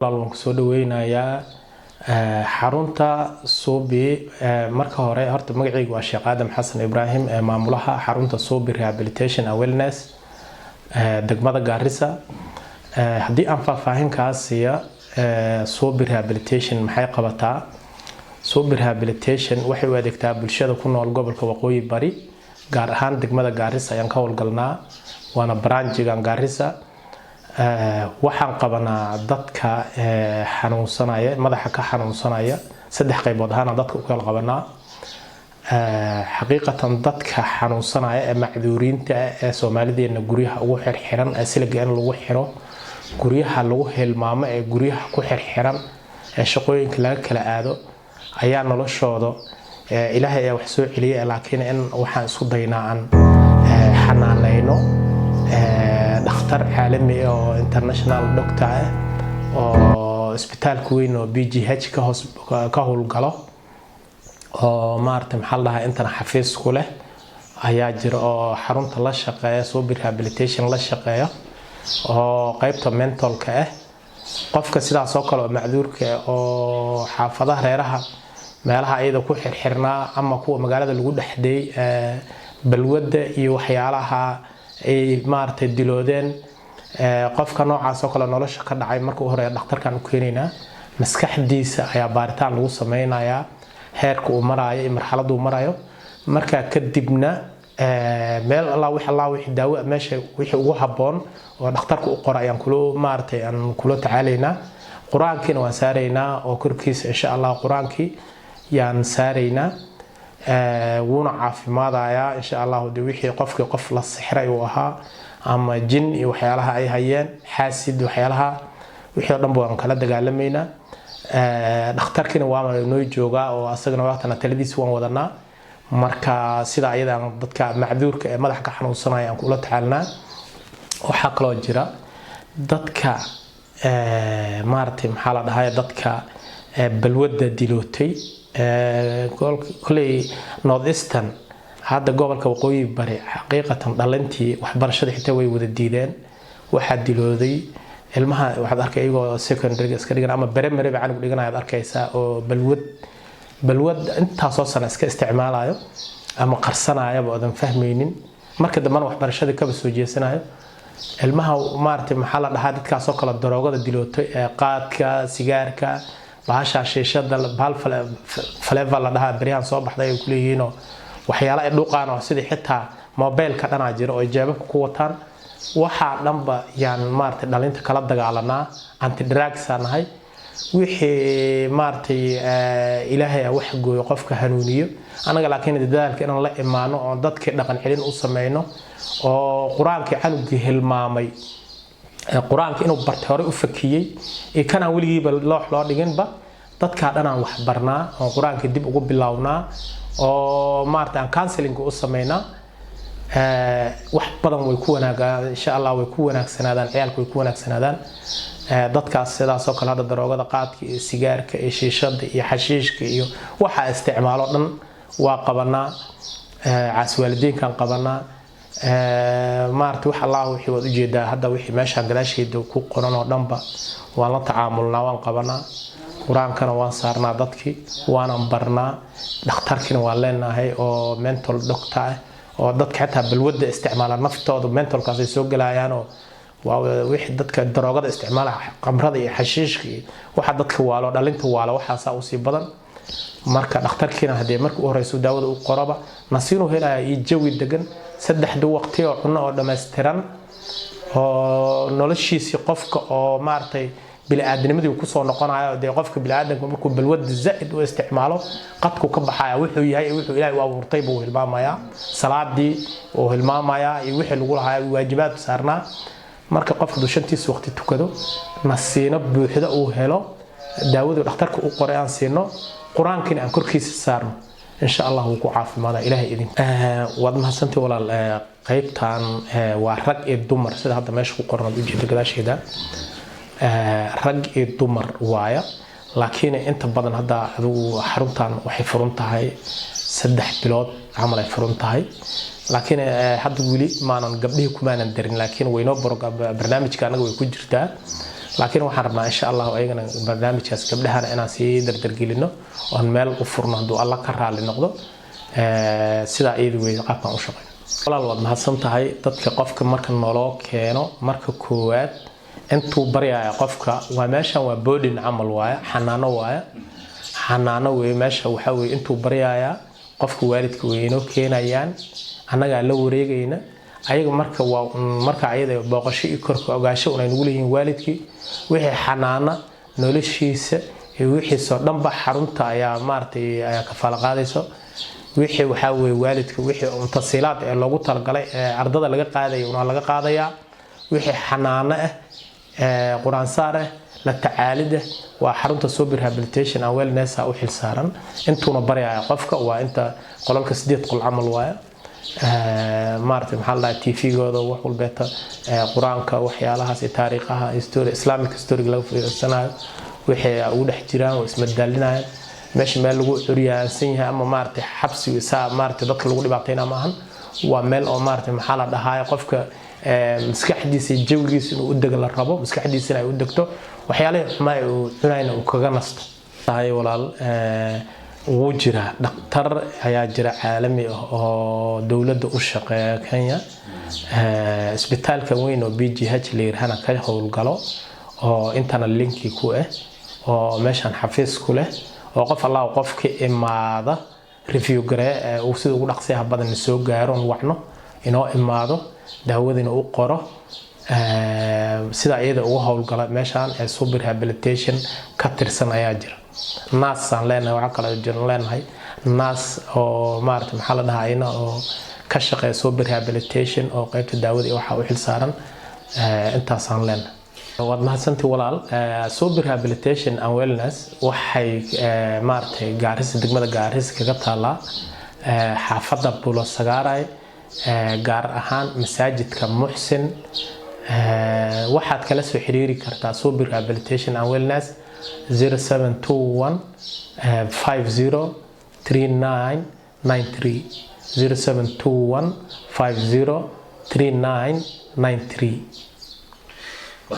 Walaal, waan kusoo dhaweynayaa xarunta Suubi. Marka hore horta magacaygu waa Sheekh Aadam Xasan Ibraahim, ee maamulaha xarunta Suubi Rehabilitation and Wellness, degmada Gaarisa. Haddii aan faahfaahin kaa siiya Suubi Rehabilitation maxay qabataa? Suubi Rehabilitation waxay u adeegtaa bulshada ku nool gobolka Waqooyi Bari, gaar ahaan degmada Gaarisa ayaan ka howlgalnaa, waana branchigan Gaarisa. Waxaan qabanaa dadka xanuunsanaya, madaxa ka xanuunsanaya. Saddex qaybood ahaana dadka u kala qabanaa. Xaqiiqatan dadka xanuunsanaya ee macduuriinta ah ee Soomaalideena guryaha ugu xirxiran, ee siliga in lagu xiro, guryaha lagu hilmaamo, ee guryaha ku xirxiran, ee shaqooyinka laga kala aado ayaa noloshooda Ilaahay ayaa wax soo celiyay, laakiin in waxaan isku daynaa aan xanaaneyno. Dhakhtar caalami ah oo international doctor ah oo isbitaalka weyn oo BGH ka hoos ka howlgalo oo maaragtay, maxaa la dhahaa, intana xafiis ku leh ayaa jira oo xarunta la shaqeeya, Suubi Rehabilitation la shaqeeya, oo qeybta mentalka ah. Qofka sidaas oo kale oo macduurka ah oo xaafadaha, reeraha, meelaha ayada ku xirxirnaa ama kuwa magaalada lagu dhexday balwadda iyo waxyaalaha ay maaragtay diloodeen, qofka noocaas oo kale nolosha ka dhacay, marka u horeeya dhakhtarkan u keenaynaa. Maskaxdiisa ayaa baaritaan lagu sameynayaa, heerka uu maraayo iyo marxaladda uu marayo. Markaa kadibna meel Allah wix Allah wixii daawo meesha wixii ugu habboon oo dhakhtarka u qora ayaan kula maaragtay aan kula tacaalaynaa. Qur-aankiina waan saaraynaa oo korkiisa, insha Allah, qur-aankii yaan saaraynaa, wuuna caafimaadayaa, insha Allahu. De wixii qofkii qof la sixray uu ahaa ama jin iyo waxyaalaha ay hayeen, xaasid, waxyaalaha wixii oo dhan waan kala dagaalamaynaa. Dhakhtarkiina waa noo joogaa oo asagana waatana taladiisa waan wadanaa. Marka sida ayadaan dadka macduurka ee madaxa ka xanuunsanaya aan kula tacaalnaa. Waxaa kaloo jira dadka maaragtay, maxaa la dhahay, dadka balwadda dilootay. Koley North Eastern, hadda gobolka Waqooyi Bari, xaqiiqatan dhalintii waxbarashada xitaa way wada diideen. Waxaa dilooday ilmaha, waxaad arkay iyagoo secondary iska dhigan ama primary ba canug dhiganayaad arkaysaa oo balwad intaasoo sana iska isticmaalayo ama qarsanayaba oodan fahmaynin, marka dambena waxbarashadii kaba soo jeesanayo. Ilmaha, maaragtay, maxaa la dhahaa, dadkaasoo kale daroogada dilootay ee qaadka, sigaarka, bahasha shiishada, bahal flavor la dhahaa beryahan soo baxday ay kuleeyihiinoo waxyaala ay dhuuqaan oo sidii xitaa mobilka dhanaa jira oo ay jeebabka ku wataan, waxaa dhanba yaan maaragtay dhalinta kala dagaalanaa. Anti drugs aan nahay. Wixii maaragtay Ilaahay wax gooyo, qofka hanuuniyo anaga, laakiin dadaalka inaan la imaano oo dadkii dhaqan celin u sameyno oo qur-aankii canugii hilmaamay, qur-aanka inuu bartay horey u fakiyey iyo kan aan weligiiba loox loo dhiginba, dadkaa dhan aan wax barnaa oo qur-aankii dib ugu bilownaa oo maaragtay aan counseling u sameynaa. Wax badan way ku wanaagaan, insha Allah, way ku wanaagsanaadaan ciyaalka, way ku wanaagsanaadaan dadkaas sidaasoo kale. Hadda daroogada, qaadka iyo sigaarka iyo shiishada iyo xashiishka iyo waxa isticmaalo dhan waa qabanaa. Caaswaalidiinkaan qabanaa. Maaragtay, wax Allah wixii waad ujeedaa hadda wixii meeshaan gadaasheeda ku qoran oo dhanba waan la tacaamulnaa, waan qabanaa. Qur-aankana waan saarnaa dadkii, waanan barnaa. Dhakhtarkiina waan leenahay oo mental doctor ah oo dadka xitaa balwadda isticmaala naftooda mentalkaas ay soo gelayaanoo waa wixii dadka daroogada isticmaala, qamrada iyo xashiishka iyo waxa dadka waalo, dhalinta waalo, waxaasaa usii badan. Marka dhakhtarkiina hadee marka u horeyso daawada u qoraba nasiinuu helaya iyo jawi degan, saddexda waqti oo cunno oo dhammaystiran oo noloshiisii qofka oo maaragtay bini'aadnimadii kusoo noqonayo. Dee qofka bini'aadamka markuu balwada zaa'id u isticmaalo, qadku ka baxaya, wuxuu yahay, wuxuu Ilaahay u abuurtay buu hilmaamayaa, salaadii uu hilmaamayaa iyo wixii lagu lahaa waajibaad saarnaa. Marka qofka hadduu shantiisa waqti tukado, nasiino buuxda uu helo, daawadii dhakhtarka u qoray aan siino, qur-aankiina aan korkiisa saarno, insha Allah wuu ku caafimaada Ilaahay idin. Waad mahadsantay, walaal. Qaybtan waa rag iyo dumar, sida hadda meesha ku qoran aad ujeeda gadaasheeda, rag iyo dumar waaya. Laakiin inta badan hadda adigu xaruntan waxay furan tahay 3 bilood camal ay furan tahay, laakiin hadda weli maanan gabdhihii kumaanan darin, laakiin waynoo barnaamijka anaga way ku jirtaa. Laakiin waxaan rabnaa, insha Allahu, ayagana barnaamijkaas gabdhahana inaan sii dardargelino oon meel u furno, hadduu Alla ka raali noqdo. Sidaa iyadu wey qaabkaan u shaqeyn. Walaal, waad mahadsan tahay. Dadka qofka marka naloo keeno, marka koowaad intuu baryaya qofka, waa meeshan waa boarding camal waaya, xanaano waaya, xanaano wey meesha. Waxaa weye intuu baryayaa qofka, waalidka way inoo keenayaan, annagaa la wareegayna ayaga. Marka waa marka ayada booqasho iyo korka ogaansho unay nagu leeyihiin waalidkii. Wixii xanaana, noloshiisa iyo wixiisoo dhanba xarunta ayaa maaragtay ayaa kafaalo qaadayso. Wixii waxaa weye waalidka wixii tasiilaad ee loogu talagalay ee ardada laga qaadaya unaa laga qaadayaa. Wixii xanaano ah, qur-aan saar ah, la tacaalid ah, waa xarunta Super Rehabilitation and Wellness u xilsaaran. Intuuna baryaya qofka waa inta qolalka 8 qol camal waaya. Maaragtay, maxaa la dhahay, TV-gooda, wax walbeeta, qur-aanka, waxyaalahaas iyo taariikhaha history, Islamic history laga fiirsanayo, wixii ugu dhex jiraan oo ismadaalinayaan. Meesha meel lagu curyaansan yahay ama maaragtay xabsi isaa maaragtay dadka lagu dhibaatayna ma ahan. Waa meel oo maaragtay, maxaa la dhahaay, qofka maskaxdiisa iyo jawigiisa inuu u dego la rabo, maskaxdiisana ay u degto, waxyaalihii xumaa uu cunayna uu kaga nasto. Tahay walaal, wuu jiraa, dhaktar ayaa jira caalami ah oo dowladda u shaqeeya Kenya, isbitaalka weyn oo BGH la yirahana ka howlgalo, oo intana linki ku ah, oo meeshan xafiis ku leh, oo qof Allah qof ka imaada review garee uu sida ugu dhaqsiyaha badan soo gaaro, wacno, inoo imaado, daawadina u qoro, sida iyada uga howlgala meeshan ee Super Rehabilitation ka tirsan ayaa jira. Nurse aan leenahay, waxaa kaloo jiran leenahay nurse oo maarata, maxaa la dhahaa, ina oo ka shaqeeya Super Rehabilitation oo qaybta daawada iyo waxaa u xil saaran. Intaasaan leenahay. Waad mahadsantii walaal. Super Rehabilitation and Wellness waxay maaragtay Gaarisa, degmada Gaarisa kaga taalaa xaafadda Bulo Sagaaray, gaar ahaan masaajidka Muxsin. Waxaad kala soo xiriiri kartaa Super Rehabilitation and Wellness 0721 50 3993, 0721 50 3993.